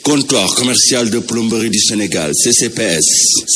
Comptoir commercial de plomberie du Sénégal CCPS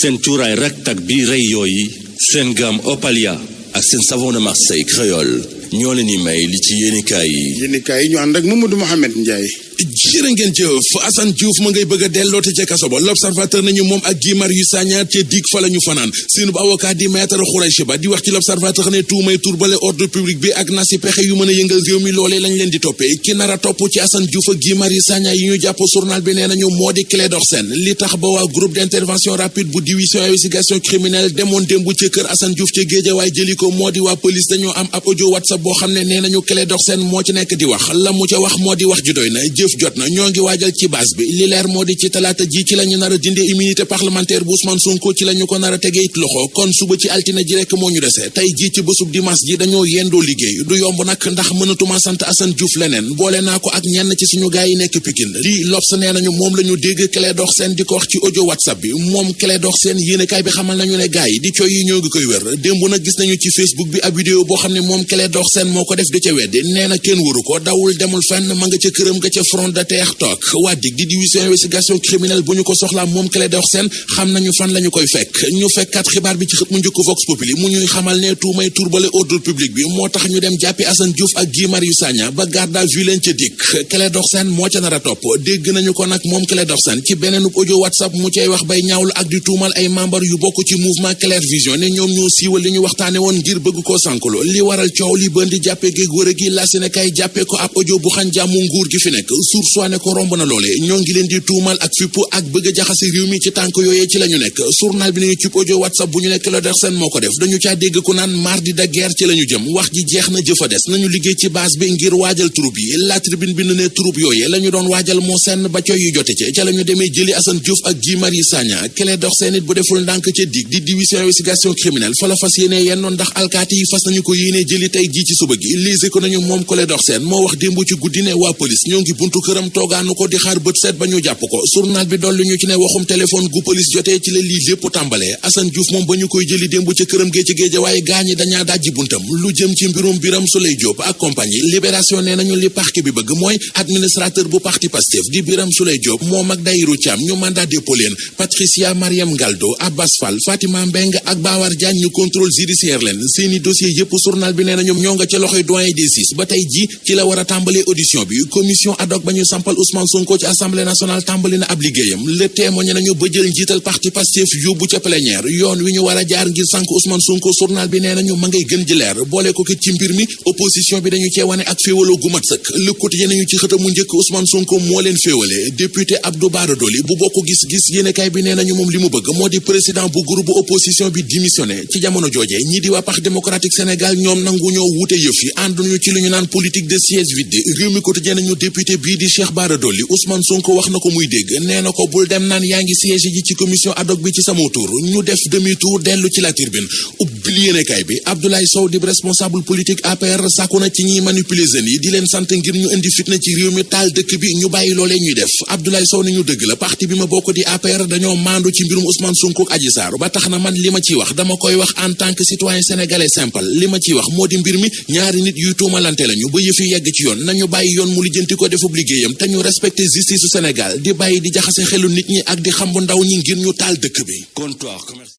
seen cuuraay raktak bi rey yooyu seen gamme Opalia ak seen savon de Marseille créole ñoo leen di may li ci yéenekaay yi ñu ànd ak Mamadou Mohamed Ndiaye. jërë ngeen jëf Assane Diouf ma ngay bëgg a delloote ca kaso ba l'observateur nañu moom ak Guy Marius Sagna ca dig fa la ñu fanaan seenub avocat di maître Khoureychi Ba di wax ci l'observateur ne tuumay turbale ordre public bi ak nasi pexe yu mën a yëngal réew mi loolee lañ leen di toppee ki nar a topp ci Assane Diouf ak Guy Marius Sagna yi ñu jàpp journal bi nee nañu moo di Clédor Sène li tax ba waa groupe d'intervention rapide bu division investigation criminelle demoon démb ca kër Assane Diouf ca Guédiawaye jëli ko moo di waa police dañoo am ab audio WhatsApp boo xam ne nee nañu Clédor Sène moo ci nekk di wax la mu ca wax moo di wax ji doy na jëf jot na ñoo ngi waajal ci base bi li leer moo di ci talaata ji ci la ñu nar a dindi immunité parlementaire bu Ousmane Sonko ci la ñu ko nar a tege it loxo kon suba ci altine ji rek moo ñu dese tey ji ci bésub dimanche ji dañoo yendoo liggéey du yomb nag ndax mënatuma sant Assane Diouf leneen boole naa ko ak ñenn ci suñu gaay yi nekk Pikine lii L'Obs nee nañu moom la ñu dégg Clédor Sène di ko wax ci audio WhatsApp bi moom Clédor Sène yéenekaay bi xamal nañu ne gaay yi di cooy yi ñoo ngi koy wér démb nag gis nañu ci Facebook bi ab vidéo boo xam ne moom Clédor Sène moo ko def di ca weddi nee na kenn waru ko dawul demul fenn ma nga ca këram nga ca front de terre toog waa dig di division investigation criminelle bu ñu ko soxlaa moom Clédor Sène xam nañu fan la ñu koy fekk ñu fekkat xibaar bi ci xët mu njëkk Vox Populi mu ñuy xamal ne tuumay turbale ordre public bi moo tax ñu dem jàppi Assane Diouf ak Guy Marius Sagna ba garde à vue leen ca dikk Clédor Sène moo ca nar a topp dégg nañu ko nag moom Clédor Sène ci beneenub audio WhatsApp mu cay wax bay ñaawlu ak di tuumal ay membre yu bokk ci mouvement Clair Vision ne ñoom ñoo siiwal li ñu waxtaane woon ngir bëgg koo sànkulo li waral coow li bëndi jàppe géeg wër gi la Sénégal jàppe ko ab audio bu xañ jàmmu nguur gi fi nekk source ne ko romb na loole ñoo ngi leen di tuumal ak fippu ak bëgg a jaxase réew mi ci tànk yooyee ci la ñu nekk journal bi nañu ci audio WhatsApp bu ñu nekk Clédor Sène moo ko def dañu caa dégg ku naan mardi de guerre ci la ñu jëm wax ji jeex na jëfa des nañu liggéey ci base bi ngir waajal troupe yi la tribune bi ne troupe yooyee la ñu doon waajal moo senn ba coy yu jote ca la ñu demee jëli Assane Diouf ak Guy Marius Sagna Clédor Sène it bu deful ndànk ca dig di division investigation criminelle fa la fas yéenee yennoon ndax alkaati yi fas nañu ko yéenee jëli tey ji ci suba gi lise ko nañu moom Clédor Sène moo wax démb ci guddi ne waa police ñoo ngi buntu këram toogaanu ko di xaar bët seet ba ñu jàpp ko journal bi dolli ñu ci ne waxum téléphone gu police jotee ci la lii lépp tàmbalee Assane Diouf moom ba ñu koy jëli démb ca këram gee ci Guédiawaye gaañi dañaa dajji buntam lu jëm ci mbirum Birame Souleye Diop ak compagnie libération nee nañu li parquet bi bëgg mooy administrateur bu parti Pastef di Birame Souleye Diop moom ak Dayirou Thiam ñu mandat dépôt leen Patricia Mariam Galdo Abbas Fall Fatima Mbeng ak Bawar Diagne ñu contrôle judiciaire leen seeni dossier yépp journal bi nee nañu ñoo nga ca loxoy doyen des juges ba tey ji ci la war a tàmbalee audition bi commission ad hoc ba ñu sampal Ousmane Sonko ci assemblée nationale tàmbali na ab liggéeyam le témoigné nañu ba jël njiital parti Pastef yóbbu ca plénière yoon wi ñu war a jaar ngir sànk Ousmane Sonko journal bi nee nañu ma ngay gën ji leer boole ko ci mbir mi opposition bi dañu cee wane ak féewaloo gu mat sëkk Le Quotidien nañu ci xëtamu njëkk Ousmane Sonko moo leen féewale député Abdou Bara Dolly bu bokk gis-gis yéenekaay bi nee nañu moom li mu bëgg moo di président bu groupe opposition bi démissionné ci jamono jooje ñi di waa Parti démocratique Sénégal ñoom nangu ñoo wute yëf yi ànduñu ci lu ñu naan politique de siège vide réew mi Quotidien nañu député bii di Cheikh Bara Dolly Ousmane Sonko wax na ko muy dégg nee na ko bul dem naan yaa ngi siège ji ci commission ad hoc bi ci sama tour ñu def demi tour dellu ci la tribune ubbil yéenekaay bi Abdoulaye Sow di responsable politique APR sàkku na ci ñiy manipuler jeunes yi di leen sant ngir ñu indi fitna ci réew mi taal dëkk bi ñu bàyyi loolee ñuy def Abdoulaye Sow ni ñu dëgg la parti bi ma bokk di APR dañoo maandu ci mbirum Ousmane Sonko ak Adji Sarr ba tax na man li ma ciy wax dama koy wax en tant que citoyen sénégalais simple li ma ciy wax moo di mbir mi ñaari nit yuy tuumalante lañu ba yëfi yegg ci yoon nañu bàyyi yoon mu lijjanti ko defub liggéeyam te ñu respecté justice su Sénégal di bàyyi di jaxase xelu nit ñi ak di xam bu ndaw ñi ngir ñu taal dëkk bi.